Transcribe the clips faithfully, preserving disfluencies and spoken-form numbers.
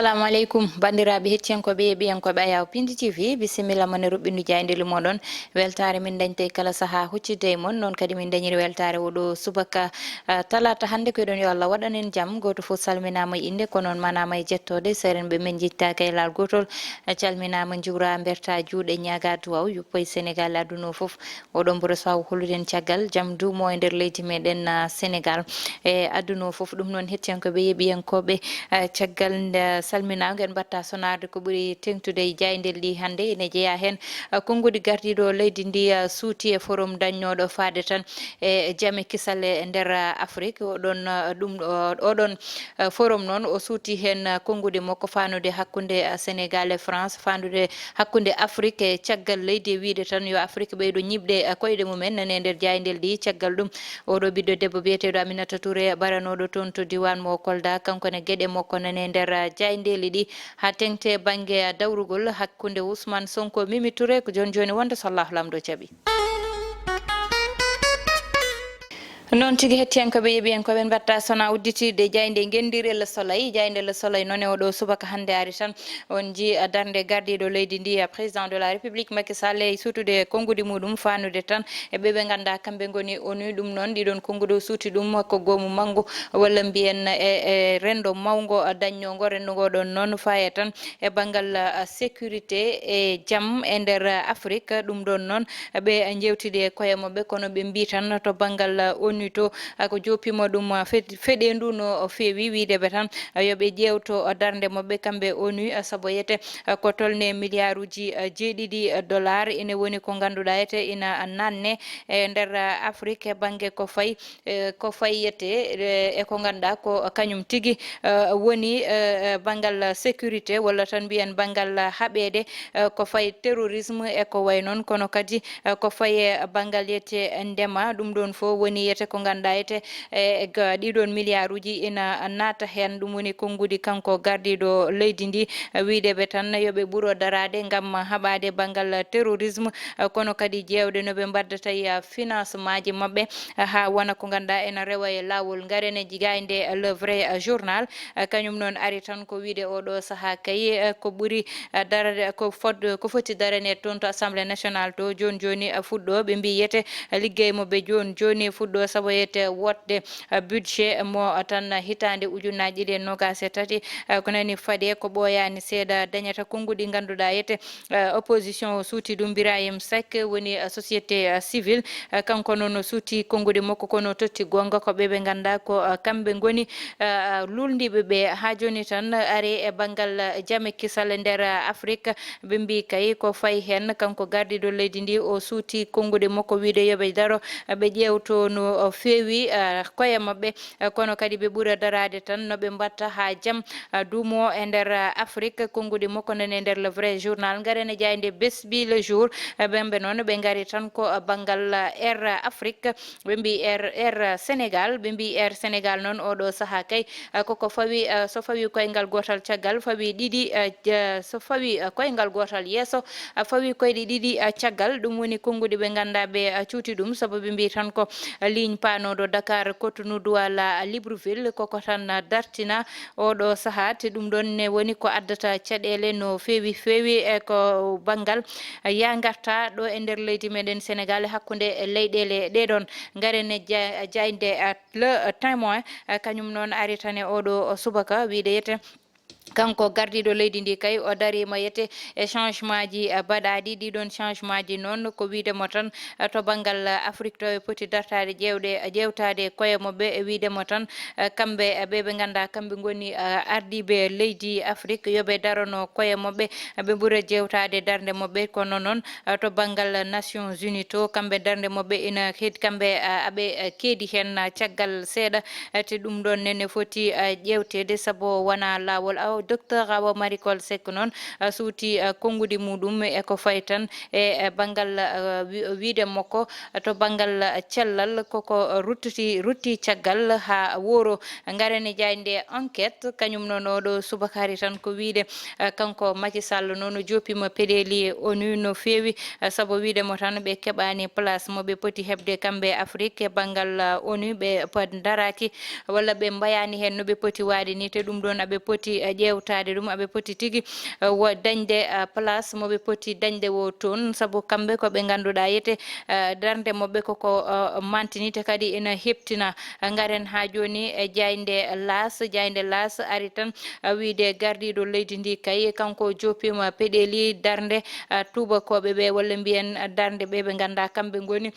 Assalamu aleykum, banndiraaɓe hettiyankooɓe e yeeɓiyankooɓe Ayaw Pindi T V, bisimilla mon e ruɓɓindu jaayndeeli mooɗon. Weltaare min dañta e kala sahaa huccitde e mon, noon kadi min dañiri weltaare oɗo subaka, ah, talaata hannde. Ko eɗon yo Allah waɗan en jam, gooto fof salminaama e innde, ko noon manaama e jettoode, seerenɓe men njittaaka e laal gootol, ah, calminaama, njuuraa, mbertaa juuɗe, ñaagaa duwaw, yuppo e Senegaal e aduna o fof. Oɗon mburo saw hollude en caggal jam duumo e nder leydi meɗen, ah, Senegaal e aduna o fof. Ɗum noon, hettiyankooɓe, yeeɓiyankooɓe, ah, caggal nde salminaango, en mbaɗta sonaade ko ɓuri teeŋtude e jaayndeeli ɗi hannde. Ene jeyaa heen, ah, konngudi gardiiɗo leydi ndi, ah, suuti e forum dañnooɗo faade tan e jam e kisal e nder, ah, Afrik. Oɗon, ah, ɗum, o-, oɗon, ah, forum noon, o suuti heen, ah, konngudi makko faandude hakkunde, ah, Senegaal e France, faandude hakkunde Afrik e caggal leydi, e wiyde tan yo Afrik ɓeydo ñiiɓde, eh, koyɗe mumen, nane e nder jaayndeeli ɗi. Caggal ɗum, oɗo ɓiɗɗo debbo biyeteeɗo Aminata Touré, baranooɗo toon to diiwaan mo Kolda, kanko ne geɗe makko nane e nder, eh, jaayndeeli ɗi, haa teeŋti bannge, eh, dawrugol hakkunde Ousmane Sonko, Mimi Touré, ko jooni jooni wonde so Allahu Laamɗo jaɓi. Noon tigi, hettiyankooɓe, yeeɓiyankooɓe, en mbaɗta sona udditiiɗe jaaynde ngenndiire Le Soleil. Jaaynde Le Soleil noon e oɗo subaka hannde ari tan, on njii darnde gardiiɗo leydi ndi, président de la République Macky Sall, e suutude konngudi muɗum faandude tan e ɓe ɓe nganndaa kamɓe ngoni ONU. Ɗum noon, ɗiɗon konngudi o suuti ɗum ko goomu manngu, walla mbiyen e, e renndo mawngo dañnoongo. Renndo ngo ɗon noon faaya tan e banngal, ah, sécurité e jam e nder, ah, Afrik. Ɗum ɗon noon, ɓe njeewtidi e koye maɓɓe, kono ɓe mbii tan to banngal, ah, ONU to, ah, ko joppiima ɗum, ah, fe-, feɗeendu no feewi, wiyde ɓe tan, ah, yo ɓe ƴeewto, ah, darnde maɓɓe kamɓe ONU, ah, sabu yete, ah, ko tolnee miliyaaruuji, ah, jeeɗiɗi, ah, dollar ene woni ko ngannduɗaa yete ina naatne e nder, ah, Afrik e bannge ko fayi e ko fayyete, e, e ko ngannduɗaa ko kañum tigi, e, woni, e, e, banngal sécurité, walla tan mbiyen banngal haɓeede, e, ko fayi terrorisme e ko wayi noon, kono kadi, e, ko fayi e banngal yete ndema. Ɗum ɗoon fof woni yete ko ngannduɗaa yete, e, ga ɗiɗon miliyaaruuji ina naata heen. Ɗum woni konngudi kanko gardiiɗo leydi ndi, e, wiyde ɓe tan yo ɓe ɓuro daraade ngam haɓaade banngal terrorisme, e, kono kadi ƴeewde no ɓe mbaddata e, e, financement ji maɓɓe, e, haa wona ko ngannduɗaa ena rewa e laawol. Ngaren e jaaynde, e, Le Vrai, e, Journal, e, kañum noon ari tan ko wiyde oɗo sahaa kay, e, ko ɓuri, e, darade, ko fod-, ko foti daraneede toon to Assemblée nationale to, jooni jooni, e, fuɗɗo. Ɓe mbii yete, e, liggey maɓɓe jooni jooni fuɗɗo, sabu yete woɗde, e, budget mo tan hitaande ujunnaaji ɗiɗi e noogaas e tati, e, ko nani faade ko ɓooyaani seeɗa dañata. Konngudi ngannduɗaa yete, e, opposition o suuti ɗum, Birahim Seck woni, e, société, e, civile, e, kanko noon o suuti konngudi makko, kono o totti goonga ko ɓe ɓe ngannduɗaa ko, e, kamɓe ngoni, e, e, luulndiiɓe ɓe. Haa jooni tan ari e banngal, e, jam e kisal e nder, e, Afrik, ɓe mbii kay ko fayi heen, kanko gardiiɗo leydi ndi o suuti konngudi makko wiyde yo ɓe daro, e, ɓe ƴeewto no, o feewi, e, koye maɓɓe, e, kono kadi ɓe ɓura daraade tan no ɓe mbaɗta haa jam, e, duumo e nder, e, Afrik. Konngudi makko nani e nder Le Vrai Journal. Ngaren e jaaynde Bessbee Le Jour, e, ɓemɓe noon ɓe ngari tan ko, e, banngal, e, Air Afrique, ɓe mbii Air, Air Sénégal, ɓe mbii Air Sénégal noon oɗo sahaa kay, e, koko fawi, e, so fawi koyngal gootal caggal, fawi ɗiɗi, e, ja-, so fawi, e, koyngal gootal yeeso, e, fawi koyɗe ɗiɗi, e, caggal. Ɗum woni konngudi ɓe ngannduɗaa ɓe, e, cuuti ɗum, sabu ɓe mbii tan ko, e, ligne paanooɗo Dakar, Cotonou, Douala, e, Libreville, koko tan, e, dartina oɗo sahaa. Te ɗum ɗon ne woni ko addata caɗeele no feewi feewi, e, ko banngal, e, yaa ngarta ɗo e nder leydi meɗen Senegaal e hakkunde, e, leyɗeele ɗee ɗon. Ngaren e ja-, jaaynde, e, Le Témoin, e, kañum noon ari tan e oɗo subaka wiyde yete kanko gardiiɗo leydi ndi kay o dariima yete e changement ji, e, baɗaaɗi. Ɗiɗon changement ji noon ko wiyde mo tan, e, to banngal, e, Afrik to ɓe poti dartaade ƴeewde, e, ƴeewtaade koye maɓɓe, e wiyde mo tan, e, kamɓe, e, ɓe ɓe ngannduɗaa kamɓe ngoni, e, ardiiɓe leydi Afrik, yo ɓe darano koye maɓɓe, e, ɓe ɓura ƴeewtaade darnde maɓɓe. Kono noon, e, to banngal Nations Unies to, kamɓe darnde maɓɓe ina hed-, kamɓe, a, aɓe, a, keedi heen, a, caggal seeɗa, a, te ɗum ɗoon ne, ne foti, a, ƴeewteede, sabu wonaa laawol. Aw, Docteur Awa Marie Coll Seck noon, a, suuti, a, konngudi muɗum e ko fayi tan e, e banngal, a, wi-, wiyde makko, a, to banngal, a, cellal, koko, a, ruttuti, rutti caggal haa wooro. Ngaren e jaaynde Enquête, kañum noon oɗo subaka ari tan ko wiyde, eh, kanko Macky Sall noon o joppiima peɗeeli ONU no feewi, eh, sabu wiyde mo tan ɓe keɓaani place mo ɓe poti heɓde kamɓe Afrik e banngal, eh, ONU, ɓe pa-, ndaraaki walla ɓe mbayaani heen no ɓe poti waade ni, te ɗum ɗoon aɓe poti, eh, ƴeew- yewtaade ɗum, aɓe poti tigi, eh, wo dañde, eh, place mo ɓe poti dañde wo toon, sabu kamɓe ko ɓe ngannduɗaa yete, eh, darnde moɓɓe koko, eh, mantini, te kadi ina heptina. Eh, ngaren haa jooni e jaaynde Laas, jaaynde Laas ari tan, eh, wiyde gardiiɗo leydi ndi kay, kanko joppiima peɗeeli darnde, eh, tuubakooɓe ɓe, walla mbiyen, eh, darnde ɓe ɓe nganndaa kamɓe ngoni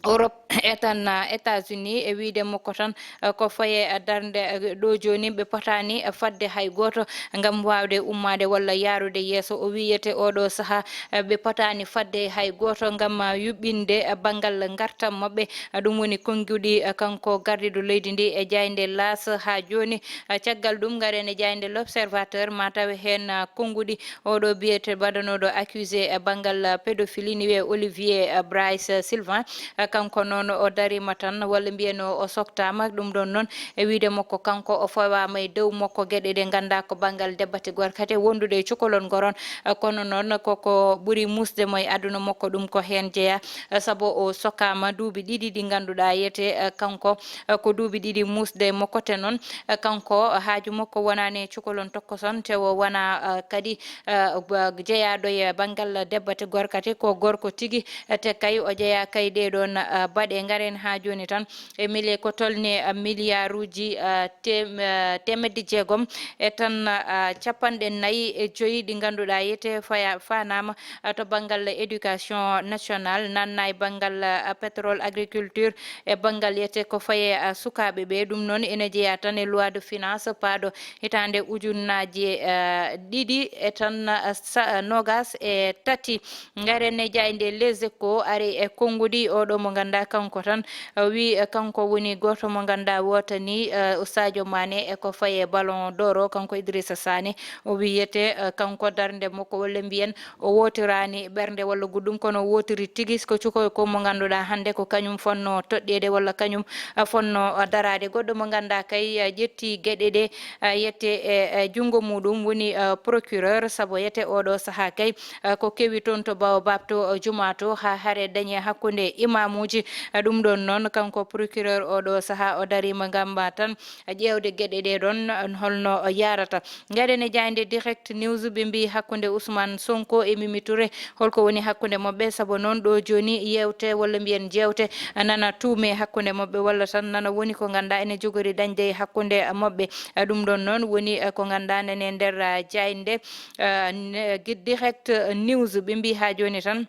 Europe e tan, eh, États-Unis, e wiyde makko tan, eh, ko faye, eh, darnde, eh, ɗo jooni ɓe potaani, eh, fadde hay gooto ngam waawde ummaade walla yaarude yeeso. O wiyete oɗo sahaa, eh, ɓe potaani fadde hay gooto ngam, eh, yuɓɓinde, eh, banngal ngartam maɓɓe. Eh, ɗum woni konnguɗi, eh, kanko gardiiɗo leydi ndi e jaaynde Laas haa jooni. Eh, caggal ɗum, ngaren e jaaynde L'Observateur, ma tawe heen, eh, konnguɗi oɗo biyete baɗanooɗo accusé e banngal pédophilie, ni wiyee Olivier, eh, Bryce Sylvain. Eh, kanko noon o dariima tan, walla mbiyen o, o soktaama. Ɗum ɗoon noon, e wiyde makko kanko, o fawaama e dow makko geɗe ɗe nganndaa ko banngal debbo e gorko, te wondude e cukalel ngoron. Eh, kono noon koko ɓuri muusde mo e aduna makko, ɗum ko heen jeyaa. Eh, sabu o sokaama duuɓi ɗiɗi ɗi ngannduɗaa yete, eh, kanko, eh, ko duuɓi ɗiɗi muusde e makko. Te noon, eh, kanko, eh, haaju makko wonaani e cukalel tokkoson, te o wonaa, eh, kadi, eh, ba-, jeyaaɗo e banngal debbo e gorko, te ko gorko tigi, eh, te kay o jeyaa kay ɗee ɗoon, eh, baɗe. Ngaren haa jooni tan e mili-, ko tolni, eh, miliyaaruuji, eh, tem-, eh, teemedde jeegom e tan, eh, capanɗe nayi e joyi ɗi ngannduɗaa yete faya-, faanaama, eh, to banngal éducation nationale, nanna e banngal, eh, pétrole, agriculture, e banngal yete ko faye, eh, sukaaɓe ɓe. Ɗum noon ene jeyaa tan e loi de finance paaɗo hitaande ujunnaaje, eh, ɗiɗi e tan, eh, sa-, eh, noogaas e tati. Ngaren e jaaynde Les Échos ari e konnguɗi oɗo mo nganndaa kanko tan, eh, wi, eh, kanko woni gooto mo nganndaa wootani, eh, Sadio Mané e ko faye Ballon d'Or o, kanko Idrissa Sané. O wiyete, eh, kanko darnde makko, walla mbiyen o wootiraani ɓernde walla goɗɗum, kono o wootiri tigi ko cukalel mo ngannduɗaa hannde ko kañum fotnoo toɗɗeede walla kañum, eh, fotnoo, eh, daraade. Goɗɗo mo nganndaa kay, eh, ƴetti geɗe ɗe, eh, yette e, eh, junngo muɗum woni, eh, procureur, sabu yete oɗo sahaa kay, eh, ko kewi toon to Baobab to, eh, jumaa to, haa hare dañi hakkunde imaamuuji. Eh, ɗum ɗoon noon, kanko procureur oɗo sahaa o dariima ngam, ah, tan ƴeewde geɗe ɗee ɗoon, eh, holno o yaarata. Ngaren e jaaynde Direct News, ɓe mbiyi hakkunde Ousmane Sonko e Mimi Touré, holko woni hakkunde maɓɓe? Sabu noon ɗo jooni yeewte, walla mbiyen jeewte, nana tuume hakkunde maɓɓe, walla tan nana woni ko nganndaa ene jogori dañde e hakkunde maɓɓe. Ɗum ɗoon noon woni, eh, ko nganndaa nene nder, ah, jaaynde, ah, ne-, gi-, Direct News. Ɓe mbiyi haa jooni tan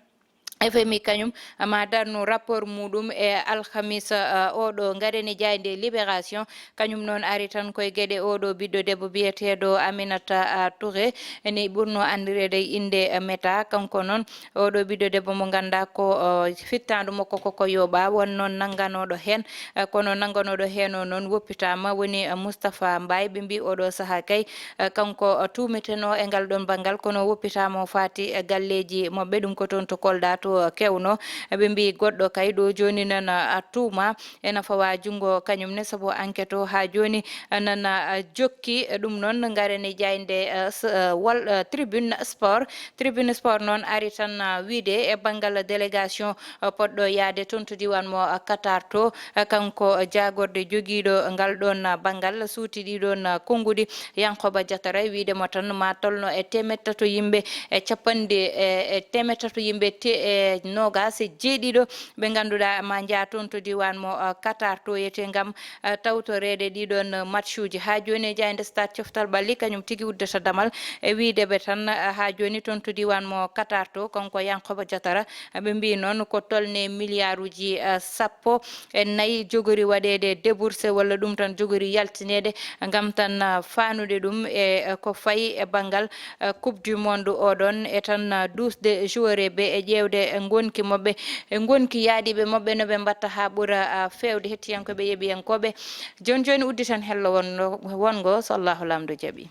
F M I kañum ma darnu rapport muɗum e alhamisa, ah, oɗo. Ngaren e jaaynde Libération, kañum noon ari tan koye geɗe oɗo ɓiɗɗo debbo biyeteeɗo Aminata, ah, Touré, ene ɓurno anndireede e innde, ah, Meta. Kanko noon, oɗo ɓiɗɗo debbo mo nganndaa ko, ah, fittaandu makko koko yooɓaa, won noon nannganooɗo heen, ah, kono nannganooɗo heen o noon woppitaama, woni, ah, Moustapha Mbaye. Ɓe mbiyi oɗo sahaa kay, eh, kanko, eh, tuumetenoo e ngal ɗoon banngal, kono woppitaama o faati e galleeji maɓɓe, ɗum ko toon to Kolda to, eh, kewnoo. Eh, ɓe mbiyi goɗɗo kay ɗo jooni nana, eh, tuuma ena fawaa junngo kañum ne, sabu enquête o haa jooni, eh, nana, eh, jokki. Eh, ɗum noon ngaren e jaaynde, eh, s-, eh, wal-, eh, Tribune Sport. Tribune Sport noon ari tan, eh, wiyde e banngal délégation eh, poɗɗo yahde toon to diiwaan mo, eh, Qatar to, eh, kanko, eh, jaagorɗe jogiiɗo ngal ɗoon, eh, banngal suuti ɗii ɗoon, eh, konnguɗi, Yankoba Diatara, wiyde mo tan ma tolno e teemeɗɗe tato yimɓe e capanɗe, e, e teemeɗɗe tato yimɓe te-, e noogaas e jeeɗiɗo ɓe ngannduɗaa ma njaha toon to diiwaan mo, eh, Qatar to yete ngam, eh, tawtoreede ɗii ɗoon, eh, matchuuji. Haa jooni e jaaynde Stade Coftal Ɓalli, kañum tigi uddata damal e wiyde ɓe tan, eh, haa jooni toon to diiwaan mo Qatar to, kanko Yankoba Diatara, ɓe mbiyi noon ko tolni miliyaaruuji, eh, sappo e nayi jogori waɗeede déboursé, walla ɗum tan jogori yaltineede ngam tan, eh, faanude ɗum e, eh, ko fayi e banngal, eh, Coupe du Monde o ɗoon, e tan, eh, duusde joueur e ɓe e ƴeewde e ngonki maɓɓe, e ngonki yahdiiɓe maɓɓe no ɓe mbaɗta haa ɓura, eh, feewde. Hettiyankooɓe, yeeɓiyankooɓe, jooni jooni udditan hello won-, wonngo so Allahu Laamɗo jaɓii.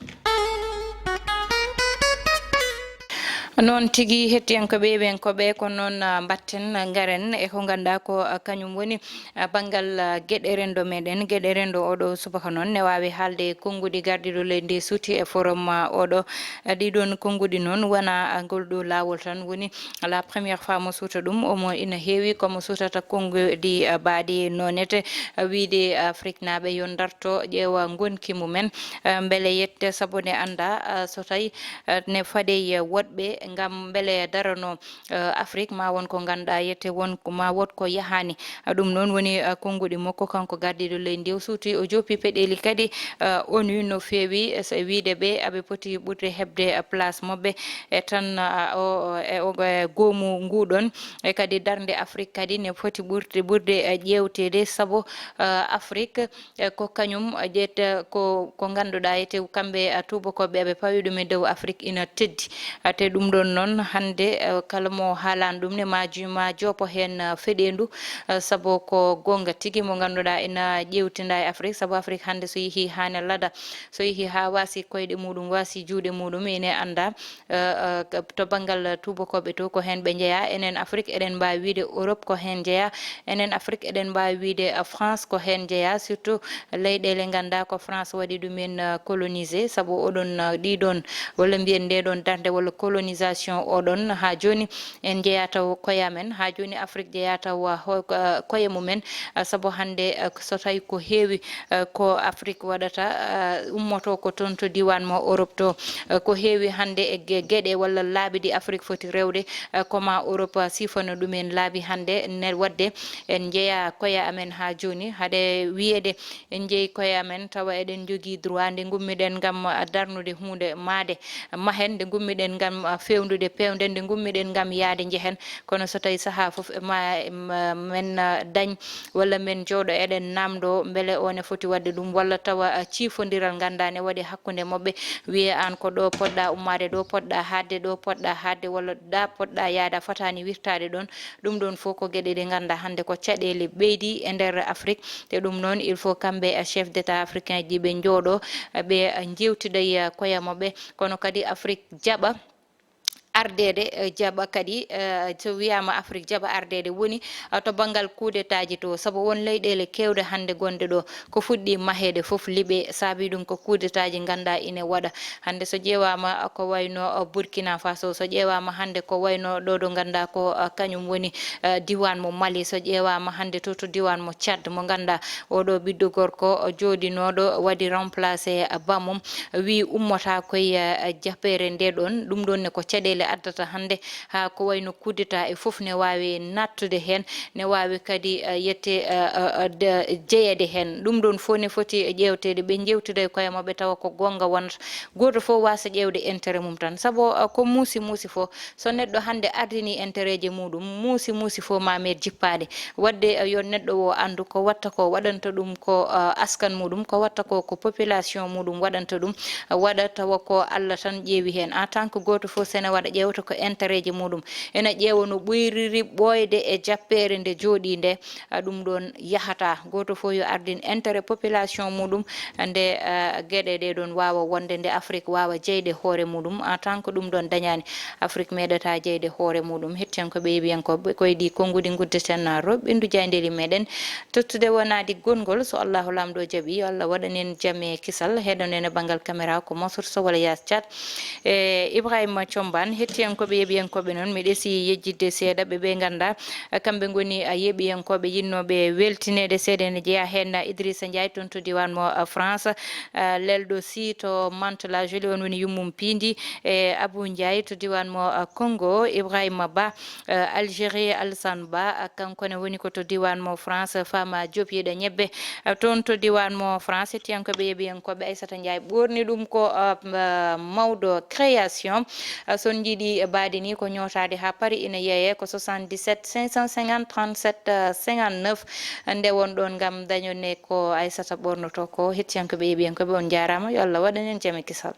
Noon tigi, hettiyankooɓe, ɓen ko ɓe ko noon, ah, mbatten, ah, ngaren e ko ngannduɗaa ko, ah, kañum woni, ah, banngal, ah, geɗe renndo meɗen. Geɗe renndo oɗo subaka noon ne waawi haalde e konnguɗi garɗi ɗo leydi ndi suuti e forum, ah, oɗo. Ah, ɗiɗon konnguɗi noon wona, ah, ngol ɗo laawol tan woni la première fois mo suuta ɗum. Omo ina heewi komo suutata konnguɗi, ah, mbaɗi noonete, ah, wiide Afriknaaɓe yo ndarto ƴeewa ngonki mumen, ah, mbele yette sabu ne annda, ah, so tawi eh, ne faade e woɗɓe ngam mbele darano, eh, Afrik, ma won ko ngannduɗaa yette won ko ma wood ko yahaani. Ah, ɗum noon woni, eh, konnguɗi makko kanko gardiiɗo leydi ndi. O suuti, o joopi peɗeeli kadi, eh, ONU no feewi, eh, so wiide ɓe aɓe poti ɓurde heɓde, eh, place maɓɓe. E tan, ah, o, e o, e goomu nguɗon, e kadi darnde Afrik kadi ne foti ɓurde, ɓurde, eh, ƴeewteede sabu, eh, Afrik e ko kañum, eh, ƴeetta ko, ko ngannduɗaa ete kamɓe, eh, tuubakooɓe aɓe pawi ɗum e dow Afrik ina teddi. Ah, te ɗum ɗoon noon hannde, eh, kala mo haalan ɗum ne ma ju-, ma joopo heen, eh, feɗeendu, eh, sabu ko goonga tigi mo ngannduɗaa ina ƴeewtinda e Afrik, sabu Afrik hannde so yehi haa ne lada, so yehi haa wasi koyɗe muɗum, wasi juuɗe muɗum, ine annda, eh, eh, to banngal tuubakooɓe to, ko heen ɓe njeyaa. Enen Afrik, eɗen mbaawi wiyde Europe ko heen njeyaa. Enen Afrik, eɗen mbaawi wiyde, eh, France ko heen njeyaa, surtout leyɗeele ngannduɗaa ko France waɗi ɗum en, eh, colonisé, sabu oɗon, eh, ɗiɗon, walla mbiyen nde ɗon darnde walla colonisation oɗon, haa jooni en njeyaa taw koye amen, haa jooni Afrik jeyaa taw, eh, ho-, eh, koye mumen, eh, sabu hannde, eh, so tawi ko heewi eh, ko Afrik waɗata, eh, ummoto ko toon to diiwaan mo Europe to. Eh, ko heewi hannde e ge-, geɗe walla laabi ɗi Afrik foti rewde, eh, ko ma Europe, eh, sifano ɗum en laabi hannde ne waɗde en njeyaa koye amen haa jooni. Hade wiyeede en njeyi koye amen tawa eɗen njogii droit nde ngummiɗen ngam, eh, darnude huunde maade, mahen nde ngummiɗen ngam, eh, feewnude peewnden, nde ngummiɗen ngam yahde njehen. Kono so tawi sahaa fof ma, ma, men, eh, dañ walla men jooɗo eɗen naamndoo mbele o ne foti waɗde ɗum, walla tawa, ah, ciifondiral nganndaa ne waɗi hakkunde maɓɓe, wiyee aan ko ɗo poɗɗaa ummaade, ɗo poɗɗaa haaɗde, ɗo poɗɗaa haaɗde, walla ɗa poɗɗaa yahde, a fotaani wirtaade ɗoon. Ɗum ɗoon fof ko geɗe ɗe nganndaa hannde ko caɗeele ɓeydi e nder Afrik. Te ɗum noon, il faut kamɓe, ah, chef d'État africain ji ɓe njooɗoo, ah, ɓe, ah, njeewtida, ah, koye maɓɓe, kono kadi Afrik jaɓa ardeede, eh, jaɓa kadi, eh, so wiyaama Afrik jaɓa ardeede woni, eh, to banngal coup d'État ji to, sabu won leyɗeele keewɗe hannde gonɗe ɗo, ko fuɗɗi maheede fof liɓe, saabi ɗum ko coup d'État ji nganndaa ine waɗa. Hannde so ƴeewaama, eh, ko wayno, eh, Burkina Faso, so ƴeewaama hannde ko wayno ɗo ɗo nganndaa ko, eh, kañum woni, eh, diiwaan mo Mali, so ƴeewaama hannde to, to diiwaan mo Tchad mo nganndaa oɗo ɓiɗɗo gorko, eh, jooɗinooɗo waɗi remplacé, eh, bamum, wi ummotaako e, eh, jappeere nde ɗon. Ɗum ɗon ne ko caɗeele addata hannde haa ko wayno coup d'État e fof ne waawi nattude heen, ne waawi kadi, eh, yette, eh, eh, eh, de-, jeyeede heen. Ɗum ɗon fof ne foti ƴeewteede. Ɓe njeewtida e koye maɓɓe tawa ko goonga wonata. Gooto fof waasa ƴeewde intérêt mum tan. Sabu, eh, ko muusi muusi fof, so neɗɗo hannde ardini intérêt ji muɗum, muusi muusi fof ma meeɗ jippaade. Waɗde, eh, yo neɗɗo o anndu ko watta ko, waɗanta ɗum ko, eh, askan muɗum, ko watta ko, ko population muɗum waɗanta ɗum, eh, waɗa tawa ko Allah tan ƴeewi heen. En tant que gooto fof, sene waɗa ƴeewta ko intérêt ji muɗum, ena ƴeewa no ɓoyriri ɓooyde e jappeere nde jooɗii nde, eh, ɗum ɗoon yahata. Gooto fof yo ardin intérêt population muɗum, nde, eh, geɗe ɗe ɗoon waawa wonde, nde Afrik waawa jeyde hoore muɗum. En tant que ɗum ɗoon dañaani, Afrik meeɗata jeyde hoore muɗum. Hettiyankooɓe, yeeɓiyankooɓe, ko e ɗi konnguɗi nguddeten, ah, roɓɓindu jaayndeeli meɗen. Tottude wonaade gonngol, so Allahu Laamɗo jaɓi, yo Allah waɗan en jam e kisal. Heɗonen e banngal caméra ko Mansour Sow walla Yaas Thiat. E Ibrahima Thiombane, hettiyankooɓe, yeeɓiyankooɓe noon, mi ɗesi yejjitde seeɗa ɓe ɓe nganndaa, ah, kamɓe ngoni, ah, yeeɓiyankooɓe yiɗnooɓe weltineede seeɗa ene jeyaa heen, ah, Idrissa Ndiaye toon to diiwaan mo, ah, France, ah, Lelɗo Sy to Mantes-la-Jolie, on woni yummum piindi, e Abou Ndiaye to diiwaan mo, ah, Congo, Ibrahima Ba, eh, Algérie, Alassane Ba, ah, kanko ne woni ko to diiwaan mo France, Fama Diop Yiɗa Ñebbe, ah, toon to diiwaan mo France, hettiyankooɓe, yeeɓiyankooɓe, Aissata Ndiaye ɓoorni ɗum ko, ah, m-, ah, mawɗo création. Ah, so on njiɗi mbaadi ni ko ñootaade haa Paris ina yeeyee ko soixante-dix-sept cinq cent cinquante trente-sept cinquante-neuf. Nde won ɗoon ngam dañonde ko Aissata ɓoornotoo ko, hettiyankooɓe, yeeɓiyankooɓe, on njaaraama, yo Allah waɗan en jam e kisal.